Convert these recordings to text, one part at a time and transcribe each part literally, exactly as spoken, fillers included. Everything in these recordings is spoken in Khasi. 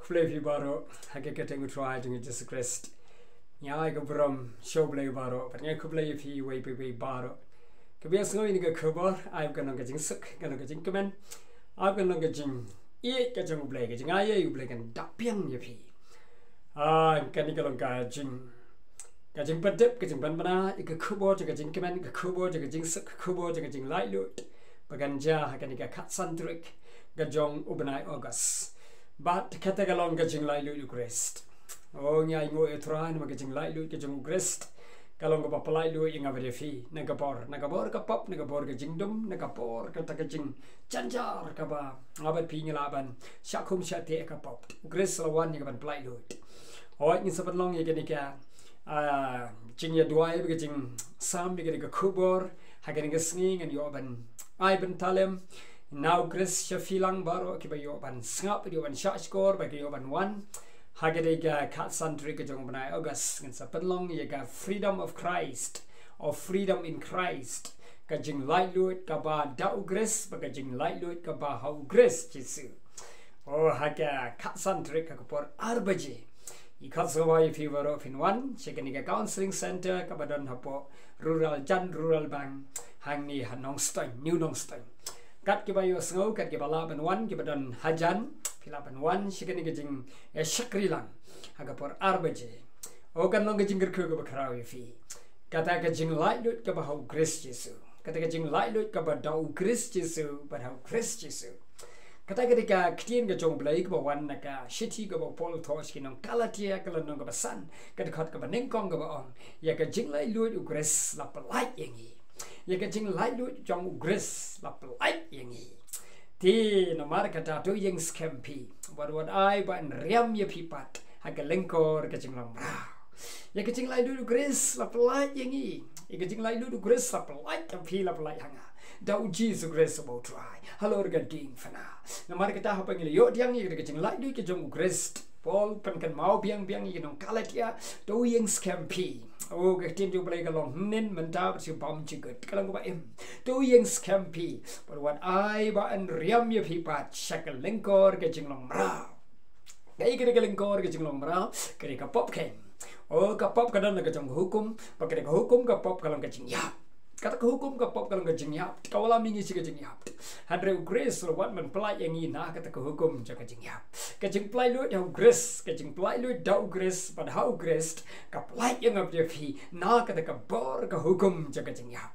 Khublei phi baroh ha ka kyrteng u Trai jong ngi Jisu Khrist. Ngi ai ka burom sha U Blei baroh, bad ngi khublei ïa phi wei pa wei baroh. Kaba ïa sngew ïa kane ka khubor, ai ba kan long ka jingsuk, kan long ka jingkmen, ai ba kan long ka jingïeit ka jong U Blei, ka jingai ïa U Blei kan da biang ïa phi. Ah, kane ka long ka jing, ka jingpyndep, ka jingpynbna ïa ka khubor jong ka jingkmen, ka khubor jong ka jingsuk, ka khubor jong ka jinglaitluid ba kan jia ha kane ka khatsan tarik ka jong u bnai August. Bad kata ka long ka jinglaitluid u Khrist. O, ngi ainguh ïa U Trai namar ka jinglaitluid ka jong u Khrist ka long kaba pyllaitluid ïa nga bad ïa phi na ka bor, na ka bor ka pop, na ka bor ka jingdum, na ka bor kata ka jingjynjar kaba nga bad phi ngi lah ban shah khum shah teh ïa ka pop. U Khrist u la wan ïa ka ban pyllaitluid. Hooid, ngin sa pynlong ïa kane ka, ah, jingïaduwai bad ka jingsam ïa kane ka khubor ha kane ka sngi. Ngan ïoh ban ai bynta lem na u Khrist sha phi lang baroh kiba ïoh ban sngap, ïoh ban shah shkor bad ïoh ban wan ha kane ka khatsan tarik ka jong u bnai August. Ngin sa pynlong ïa ka Freedom of Christ, or Freedom in Christ, ka jinglaitluid kaba da u Khrist bad ka jinglaitluid kaba ha u Khrist Jisu. O, ha ka khatsan tarik ha ka por ar baje. Ngi khot sngewbha ïa phi baroh phin wan sha kane ka counseling center kaba don hapoh Rural, Jan Rural Bank, hangne ha Nongstoiñ, New Nongstoiñ. Kat kiba ïohsngew, kat kiba lah ban wan, kiba don hajan, phi lah ban wan sha kane ka jing, eh, shakri lang ha ka por ar baje. O, kan long ka jingkyrkhu kaba khraw ïa phi. Kata ka jinglaitluid kaba ha u Khrist Jisu, kata ka jinglaitluid kaba da u Khrist Jisu, bad ha u Khrist Jisu. Kata ka dei ka ktien ka jong u Blei kaba wan na ka shithi kaba u Paul u thoh sha ki nong Galatia, ka lynnong kaba san, ka dkhot kaba nyngkong, kaba ong, ïa ka jinglaitluid u Khrist la pyllait ïa ngi. Ïa ka jinglaitluid jong u Khrist la pyllait ïa ngi. Te namar kata to ïeng skhem phi, wat wat ai ba yn riam ïa phi pat ha ka lyngkor ka jinglong mraw. Ïa ka jinglaitluid u Khrist la pyllait ïa ngi. Ïa ka jinglaitluid u Khrist la pyllait ïa phi, la pyllait ha nga. Da u Jisu Khrist uba u Trai halor ka diengphna. Namar kata haba ngi la ïoh pdiang ïa ka jinglaitluid ka jong u Khrist, Paul u pynkynmaw biang biang ïa ki nong Galatia, to ïeng skhem phi. O, ka ktien jong u Blei ka long hynnin mynta bad shibun jingkut, ka long kaba im. To ïeng skhem phi, bad wat ai ba yn riam ïa phi pat sha ka lyngkor ka jinglong mraw. Kaei ka dei ka lyngkor ka jinglong mraw? Ka dei ka pop keiñ. O, ka pop ka don la ka jong ka hukum, bad ka dei ka hukum ka pop ka long ka jingïap. Kata ka hukum ka pop ka long ka jingïap, ka wallam ïa ngi sha ka jingïap. Hynrei u Khrist u la wan ban pyllait ïa ngi na kata ka hukum jong ka jingïap. Ka jingpyllaitluid ha u Khrist, ka jingpyllaitluid da u Khrist bad ha u Khrist, ka pyllait ïa nga bad ïa phi na kata ka bor ka hukum jong ka jingïap.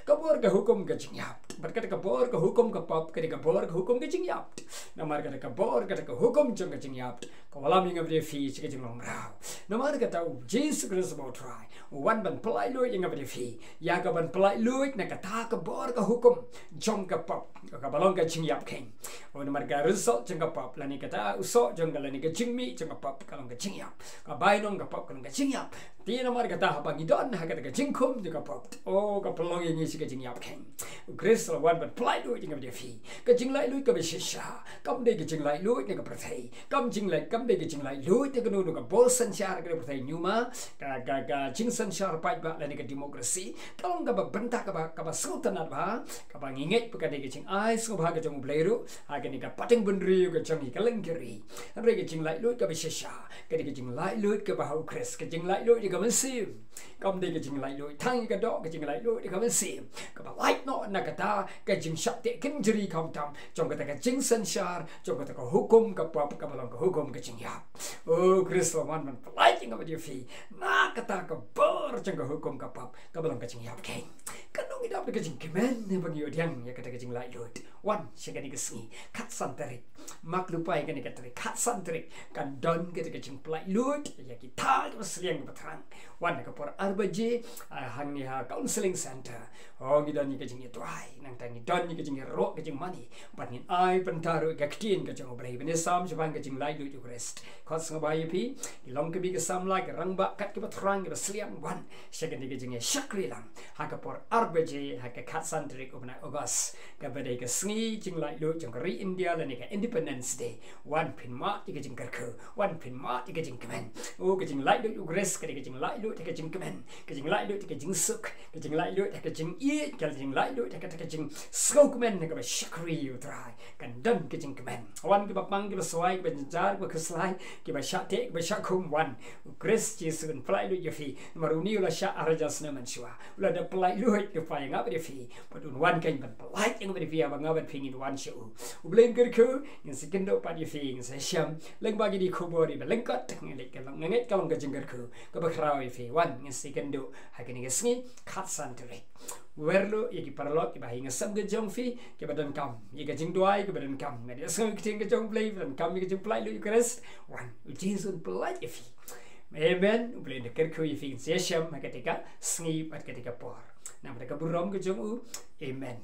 Ka bor ka hukum ka jingïap. Bad kata ka bor ka hukum ka pop ka dei ka bor ka hukum ka jingïap. Namar kata ka bor kata ka hukum jong ka jingïap ka wallam ïa nga bad ïa phi sha ka jinglong mraw. Namar kata u Jisu Khrist uba u Trai u wan ban pyllaitluid ïa nga bad ïa phi, ïa ka ban pyllaitluid na kata ka bor ka hukum jong ka pop, kaba long ka jingïap keiñ. O, namar ka result jong ka pop, lane kata u soh jong ka, lane ka jingmih jong ka pop ka long ka jingïap. Ka bainong ka pop ka long ka jingïap. Te namar kata haba ngi don ha kata ka jingkhum jong ka pop, o, ka pynlong ïa ngi sha ka jingïap keiñ. U Khrist u la wan ban pyllaitluid ïa nga bad ïa phi. Ka jinglaitluid kaba shisha kam dei ka jinglaitluid na ka pyrthei. Kam jinglait, kam dei ka jinglaitluid na kano kano ka bor synshar ka pyrthei, ñiuma ka, ka, ka jingsynshar paidbah lane ka democracy. Ka long kaba bynta kaba, kaba sngewtynnat bha, kaba ngi ngeit ba ka dei ka jingai sngewbha ka jong u Blei ruh ha kane ka pateng bynriew ka jong ngi, ka lyngkhuh ri. Hynrei ka jinglaitluid kaba shisha ka dei ka jinglaitluid kaba ha u Khrist, ka jinglaitluid ïa ka mynsiem. Kam dei ka jinglaitluid tang ïa ka doh, ka jinglaitluid ïa ka mynsiem, kaba lait noh na kata ka jingshah teh kynjri khamtam jong kata ka jingsynshar, jong kata ka hukum ka pop kaba long ka hukum ka jingïap. O, Khrist u la wan ban pyllait ïa nga bad ïa phi na kata ka bor jong ka hukum ka pop kaba long ka jingïap keiñ. Kano ngi dap da ka jingkmen haba ngi ïoh pdiang ïa kata ka jinglaitluid? Wan sha kane ka sngi, khatsan tarik. Mark lypa ïa kane ka tarik, khatsan tarik, kan don kata ka jingpyllaitluid ïa kita kiba sliang kiba thrang. Wan ha ka por ar baje, ah, hangne ha counseling center. O, ngi don ïa ka jingïathuh, nangta ngi don ïa ka jingïaroh ka jingmane. Bad ngin ai bynta ruh ïa ka ktien ka jong u Blei ban ïasam shaphang ka jinglaitluid u Khrist. Khot sngewbha ïa phi, ki longkmie, ki samla, ki rangbah, kat kiba thrang, kiba sliang, wan sha kane ka jingïashakri lang ha ka por ar baje ha ka khatsan tarik u bnai August, kaba dei ka sngi jinglaitluid jong ka ri India lane ka Independence Day. Wan phin mad ïa ka jingkyrkhu, wan phin mad ïa ka jingkmen. O, ka jinglaitluid u Khrist ka dei ka jinglaitluid ha ka jingkmen, ka jinglaitluid ha ka jingsuk, ka jinglaitluid ha ka jingïeit, ka jinglaitluid ha ka, ka jingsngewkmen ha kaba shakri ïa u Trai. Kan don ka jingkmen. Wan kiba pang, kiba swai, kiba jynjar, kiba khuslai, kiba shah teh, kiba shah khum, wan. U Khrist Jisu un pyllait luid ïa phi. Namar une u la shah ar hajar snem mynshuwa. U la da pyllait luid lypa ïa nga bad ïa phi. Bad un wan kein ban pyllait ïa nga bad ïa phi, haba nga bad phi ngin wan sha u. U Blei un kyrkhu, ngin sa ïakynduh pat ïa phi, ngin sa ïashem lyngba kine ki khubor iba lyngkot, nga ngeit ka long, nga ngeit ka long ka jingkyrkhu kaba khraw ïa phi. Wan, ngin sa ïakynduh ha kane ka sngi khatsan tarik. Wer luid ïa ki paralok kiba ha ïing ha sem ka jong phi, kiba donkam ïa ka jingduwai, kiba donkam ïa ka jingsngew ktien ka jong u Blei, kiba donkam ïa ka jingpyllait luid u Khrist. Wan, u Jisu un pyllait ïa phi. Amen. U Blei un da kyrkhu ïa phi, ngin sa ïashem ha katei ka sngi bad katei ka por. Namar ka burom ka jong u. Amen.